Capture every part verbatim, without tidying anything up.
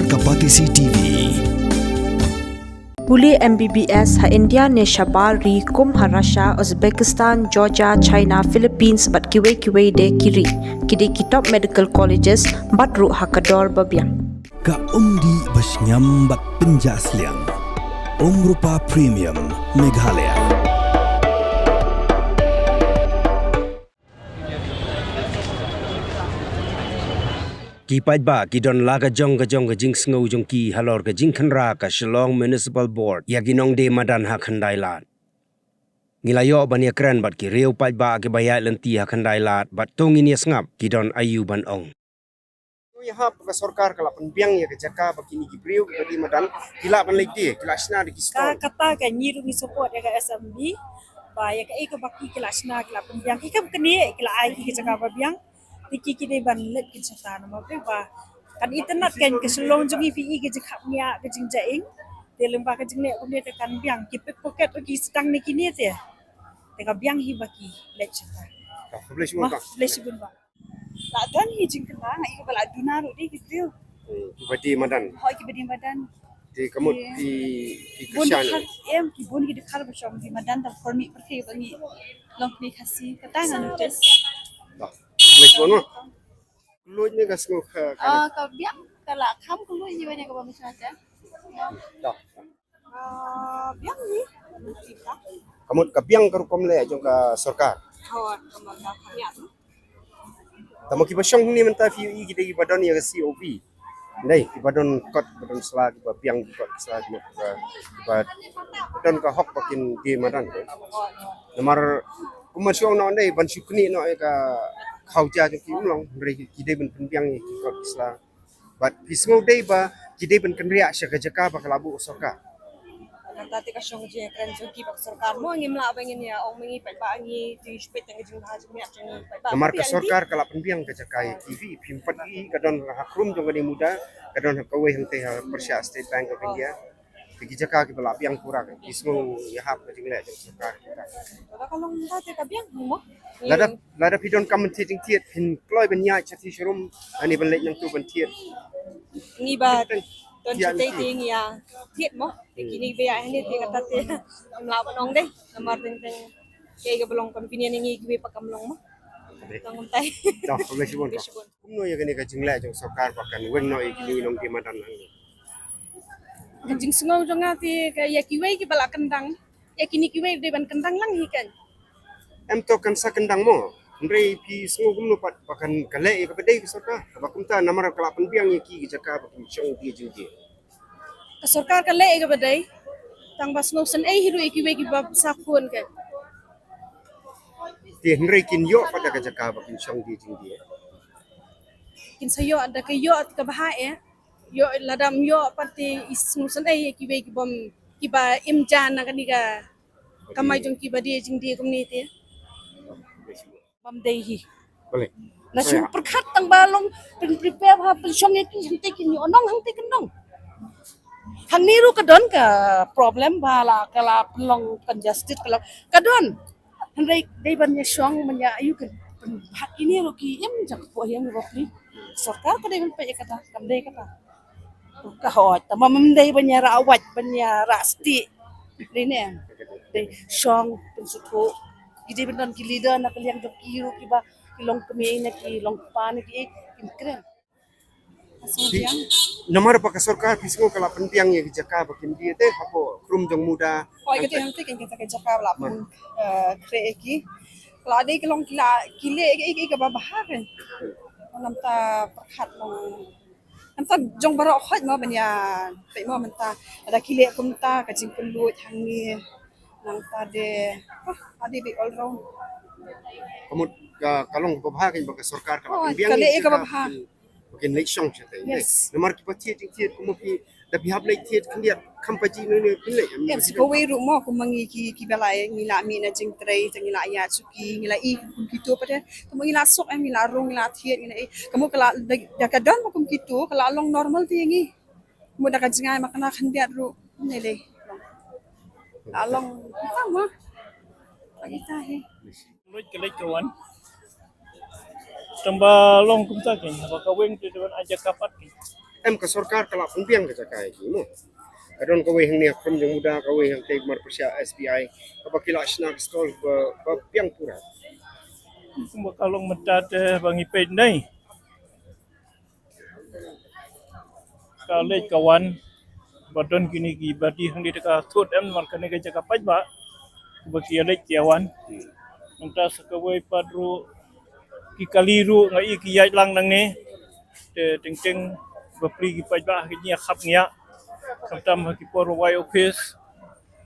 Kapatisi T V. Pule M B B S ha India ne shabar ri kum ha Russia, Uzbekistan, Georgia, China, Philippines bad kiwei kiwei de ki ri. Ki dei ki top medical colleges bad ruh ha ka dor ba biang. Ka umdih ba shngiam bad pynjah sliang. Umrupa Premium Meghalaya. Ki paidbah ki don la ka jong ka jong ka jingsngew jong ki halor ka jingkhynra ka Shillong Municipal Board ïa ki nongdie madan ha Khyndai Lad. Ngi la ïoh ban ïakren bad ki riew paidbah kiba ïaid lynti ha Khyndai Lad bad to ngin ïa sngap ki don aïu ban ong. Ïa hap ka sorkar ka la pynbiang ïa ka jaka ba kine ki briew kiba die madan ki lah ban leit die, ki lah shna da ki stall. Kata ka ngi ruh ngi support ïa ka S M B ba ïa kaei kaba ki, ki lah shna, ki lah pynbiang, ki kam kane ki lah ai ki ka jaka ba biang. Te ki, ki dei ban leit ki jaka namar ba kan itynnad kan ka Shillong jong ngi phi i ka jingkhapngiah, ka jingjaing. Te lyngba ka jingleh kumne te kan biang, ki pickpocket ruh ki sdang ne kine te. Te ka biang hi ba ki leit jaka. Ka, khublei shibun. Khublei shibun ba. La don hi jingkylla, nga i ba la duna ruh dei ki briew. Hmm, kiba die madan. Hooid, kiba die madan. Te ka mut ki, ki bun kyrshan. Em, ki bun ki dkhar ba shong die madan da por mih pyrthei ba ngi long kmie Khasi. Kata nga notice. Bah, khublei shibun. Kylluid ne ka sngew ka, ka, ah, ka biang, ka la kham kylluid ïa kaba mynta. Dah. Ah, biang hi. Ka mut ka biang ka rukom leh jong ka sorkar. Oh, ka mut ka biang. Tangba kiba shong hangne mynta phi i ki dei kiba don ïa ka C O V. Dei kiba don kot, kiba don sla, kiba biang ki kot sla, kiba, kiba don ka hok ba kin die madan. Namar kumba shu ong noh dei ban shu knieh noh ïa ka khawja jong ki, ym long, hynrei ki dei ban pynbiang ïa ki kot sla. Bad phi sngew dei ba ki dei ban kynriah sha ka jaka ba ka la buh sorkar. Kata te ka shong ka jingkren jong ki bad sorkar mo, ngim lah ba ngin ïa ong ma ngi paidbah ngi, te shu peit tang ka jingbha jingmiat jong ngi paidbah. Namar ka sorkar ka la pynbiang ka jaka ïa ki, phi, phim pat i, ka don ha khrum jong kane Muda, ka don ha kawei hangtei ha pyrshah State Bank of India. Te ki jaka kiba la biang pura, ki sngew ïahap ka jingleh jong sorkar. Lada ka long mynta te ka biang hi mo. Lada, lada phi donkam ban thied jingthied, phin kloi ban ïaid sha thied sharum, ani ban leit nangtu ban thied. Ngi ba don shatei te ngi ïa thied mo. Te kine ba ïa hangne te kata te ngam lah ban ong dei. Namar teng teng kaei kaba long convenient ïa ngi kiwei pat kam long mo. Tang kumtai. Dah, khublei shibun. Khublei shibun. Kumno ïa kane ka jingleh jong sorkar ba kan weng noh ïa kine ki nongdie madan hangne? Ka jingsngew jong nga te ka ïa kiwei kiba la kyndang, ïa kine kiwei dei ban kyndang lang hi kan. Em to kan sa kyndang mo. Hynrei phi sngew kumno pat ba kan ka leh ïa kaba dei ka sorkar? Kaba kumta namar ka la pynbiang ïa ki ki jaka ba kin shong die jingdie. Ka sorkar ka leh ïa kaba dei. Tang ba sngewsynei hi ruh ïa kiwei kiba sa khun ka. Te hynrei kin ïoh pat da ka jaka ba kin shong die jingdie. Kin sa ïoh da ka ïoh ka bha eh. Ïoh lada ym ïoh pat te i sngewsynei ïa kiwei kibym, kiba im jan na kane ka kamai jong kiba die jingdie kumne te. Bym dei hi. Balei? Na shu pyrkhat tang ba long pyn prepare ha pynshong ïa ki hangtei kin ïoh nong hangtei kin nong. Hangne ruh ka don ka problem ba la ka la pynlong congested ka la ka don. Hynrei dei ban ïa shong ban ïa ayu kan pynbha ine ruh ki im jaka poi ïa ngi bapli. Sorkar ka dei ban peit ïa kata, kam dei kata. Ka hoi, tangba ym dei ban ïa rah wait, ban ïa rah stieh. Dei ne. Dei shong pynsngewthuh. Ki dei ban don ki leader na ka liang jong ki ruh kiba ki long kmie ne ki long kpa ne ki, eh, kin kren. Ki, namar ba ka sorkar phi sngew ka la pynbiang ïa ki jaka ba kin die te hapoh khrum jong Muda. Hoi, ka dei hangta kan kata ka jaka ba la pyn, eh, khreh ïa ki. Ka la dei ka long ki la ki leh ïa ki kaba bha kan. Namta pyrkhat long. Namta jong baroh hoi mo ban ïa peit mo mynta. Lada ki leh kumta ka jingpynlut hangne. Nangta de, ah, ade bit all round. Ka mut ka, ka long kaba bha kan ba ka sorkar ka la pynbiang ïa ki jaka ba kin leit shong shatei. Yes. Namar kiba thied jingthied kumba phi, da phi hap leit thied khyndiat kham paji ne ne phin leit. Em, sa kawei ruh mo kumba ngi ki, kiba la ngi la mih na jingtrei te ngi la ïaid shuki, ngi la i kum kito pat de. Kumba ngi la sok em ngi la rung ngi la thied ngi la i. Kumba ka la da, da ka don mo kum kito ka la long normal te ngi. Mut da ka jngai ma kane khyndiat ruh ne lei. La long tang ma. Bagi tahi. Leit ka leit ka wan. Tang ba long kumta kein ba ka weng te ban aja kapat kein. Em ka sorkar ka la pynbiang ka jaka ïa ki mo. Ka don kawei hangne ha Khrum Jong Muda, kawei hangtei mar pyrshah S B I, kaba ki la shna ka stall ba, ba biang pura. Kumba ka long mynta te ba ngi peit nei. Ka leit ka wan, ba don kine ki badi hangne te ka thut em namar kane ka jaka paidbah. Ba ki ïa leit ki ïa wan. Mynta sa kawei pat ruh ki kali ruh nga ïohi ki ïaid lang nangne. Te teng teng bapli ki paidbah ha ki jingïakhap ngiah. Khamtam ha ki por ba wai office.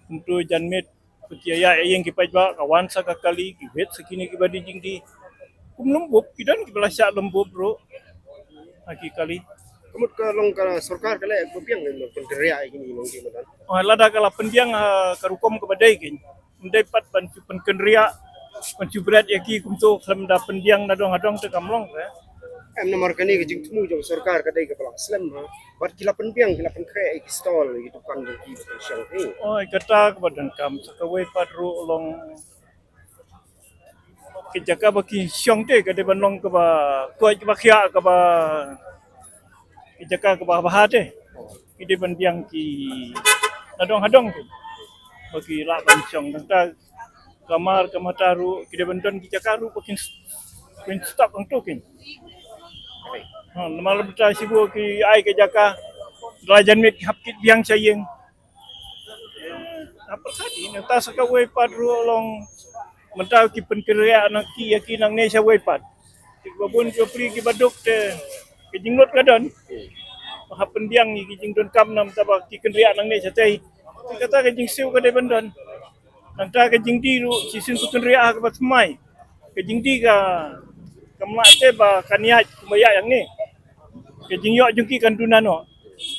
Kumto janmiet ba ki ïa ïaid ïa ïeng ki paidbah, ka wan sa ka kali, ki wit sa kine ki badi jingdih. Kum lum bup, ki don kiba la shah lum bup ruh ha ki kali. Ka mut ka long ka sorkar ka leh ba biang leh pynriah ïa kine ki nongdie madan. Oh, lada ka la pynbiang ha ka rukom kaba dei kein. Ym dei pat ban shu pynkynriah, ban shu bret ïa ki kumto khlem da pynbiang na dong ha dong te kam long re. Em, namar kane ka jingthmu jong sorkar ka dei kaba la slem ha. Bad ki la pynbiang, ki la pynkhreh ïa ki stall, ïa ki dukan jong ki ba pynshong hi. Oi, kata kaba donkam sa kawei pat ruh long ki jaka ba ki shong te ka dei ban long kaba koit kaba khiah kaba ki jaka kaba bha te. Ki dei ban biang ki na dong ha dong te ba ki lah ban shong. Nangta ka mar ka mata ruh ki dei ban don ki jaka ruh ba kin, kin stop hangto kin. Ha, namar mynta shibun ki ai ka jaka, la janmiet ki hap kit biang sha ïing. Ha pyrkhat ïa nangta sa kawei pat ruh long mynta ki pynkynriah na ki ïa ki nangne sha wei pat. Kiba bun kiba pli kiba duk te ka jinglut ka don. Ba hap pynbiang ïa ki jingdonkam namar ba ki kynriah nangne shatei. Te kata ka jingsiew ka dei ban don. Nangta ka jingdih ruh shisien ka kynriah ha kaba thymmai. Ka jingdih ka, kam lah te ba kan ïaid kumba ïaid hangne. Ka jingïoh jong ki kan duna noh.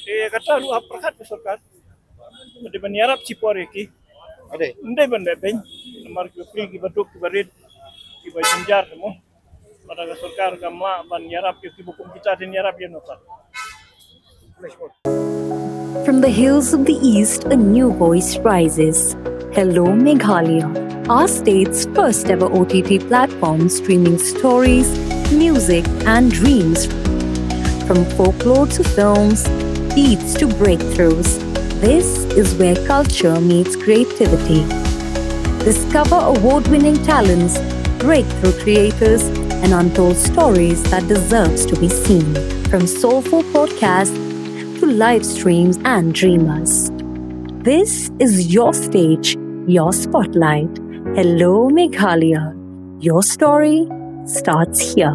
Te kata ruh ha pyrkhat ka sorkar. Ka dei ban ïarap shipor ïa ki. Ade. Ym dei ban leh beiñ. Namar kiba pli kiba duk kiba rit kiba jynjar mo. Lada ka sorkar kam lah ban ïarap ïa kiba kum kita, te ïarap ïa no pat. From the hills of the East, a new voice rises. Hello Meghalaya, our state's first ever O T T platform streaming stories, music, and dreams. From folklore to films, beats to breakthroughs, this is where culture meets creativity. Discover award winning talents, breakthrough creators, and untold stories that deserves to be seen. From soulful podcasts to live streams and dreamers. This is your stage, your spotlight. Hello Meghalaya. Your story starts here.